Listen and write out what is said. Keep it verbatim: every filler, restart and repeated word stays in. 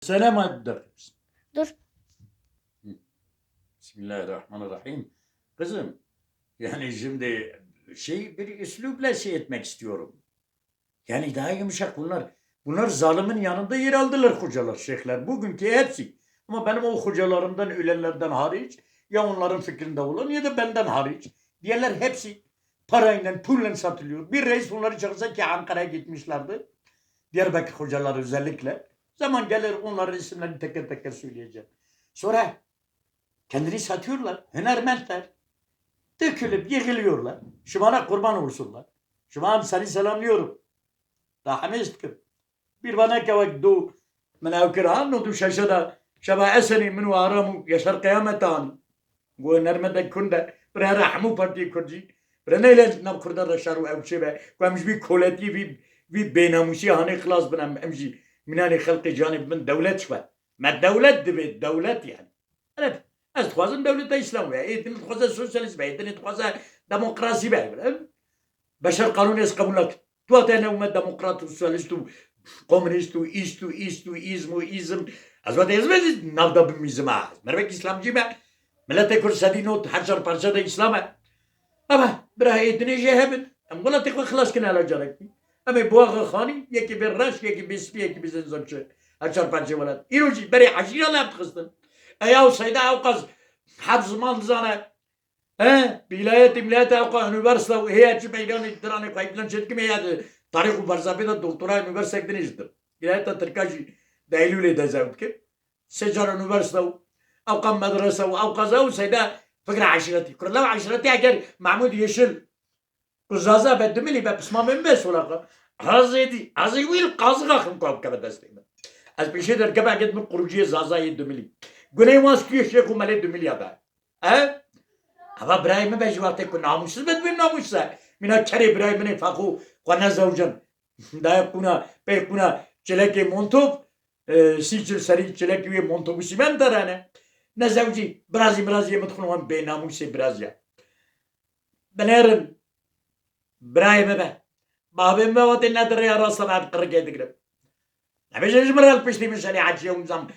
Selam dur. Dur. Bismillahirrahmanirrahim. Kızım, yani şimdi şey, bir üslupla şey etmek istiyorum. Yani daha yumuşak bunlar. Bunlar zalimin yanında yer aldılar hocalar, şeyhler. Bugünkü hepsi. Ama benim o hocalarımdan ölenlerden hariç, ya onların fikrinde olan ya da benden hariç, diğerler hepsi parayla, pulla satılıyor. Bir reis onları çağırsa ki Ankara'ya gitmişlerdi. Diyarbakır hocaları özellikle. Zaman gelir onların isimlerini teker teker söyleyeceğim. Sonra kendini satıyorlar. Hünermentler. Dökülüp yıkılıyorlar. Şumana kurban olsunlar. Şuma seni selamlıyorum. Daha hemêz dikim. Bir bana kewek du min ew kir ha, no du şeşe de şeva Esenî min û Aram û Yaşar Kıyamet anî. Go nermete kunde, bire here hemû partiyê Kurd jî, bire neyle nav Kurda de şer û ew çê be, ku em ji vî koletî, vî, vî bênamûsî hanê xilas bin, em, em jî minanê xelqê canê bin dewlet ji we. Me dewlet divê, dewlet yani. Erê, ez dixwazim dewleta Îslam be, ê din dixwaze sosyalîst be, ê din dixwaze demokrasî be. Beşer Qanûnê ez qebûl nakim. Tu hate ne me demokrat û sosyalîst û komunîst û îst û îst û îzm û îzm. Ez wate ez me nav da bimîzim ha. Mervek Îslamcî me. Miletê Kurd sedî not her çar parçe de Îslam e. Ama bira ê dinê jê hebin. Em welatê xwe xilas kin hela carekî. Em ê boaxa xanî, yekî bê reş, yekî bê spî, yekî bê zenzemçe. Her çar parçe welat. Îro jî berê eşîra li hev dixistin. Eya û Seyda ewqas heft ziman dizane. He, vilayetê miletê ewqa unîversîte û heye çi meydanê diranê xwe îplan çêdikim heye di tarîx û felsefê de doktora unîversîtek dinê jî dir. Vilayeta Tirka jî di Eylûlê de zew dike. Sê car unîversîte û ewqa medrese û ewqa zew Seyda fikra eşîretî. Kurlew eşîretî eger Mahmûd Yeşil ku Zaza be dimilî be pismamê min be solaqa. Hazê dî, hazê wî li qazîxa xim ku bikeve destê min. Ez pêşê derkeve eget min qurûciyê Zazayê dimilî. Gunê wan stûyê şêx û melê dimilîya be. E? Eva birayê min be jî wextê ku namûsiz be dibê namûs e. Mîna kerê birayê min ê fexû xwe nezewcin. Daye qûna, pê qûna çilekê montov, e, sî çil serî çilekî wê montov û sîmen derene. Nezewcî, birazî mirazî yê min dixwin wan bênamûsê birazî ye. Binêrin, birayê min be. Bavê min be wextê ne di rêya rasta me ev qirikê digirim. Nebêje ji min re li piştî min şerî hecî ew zam.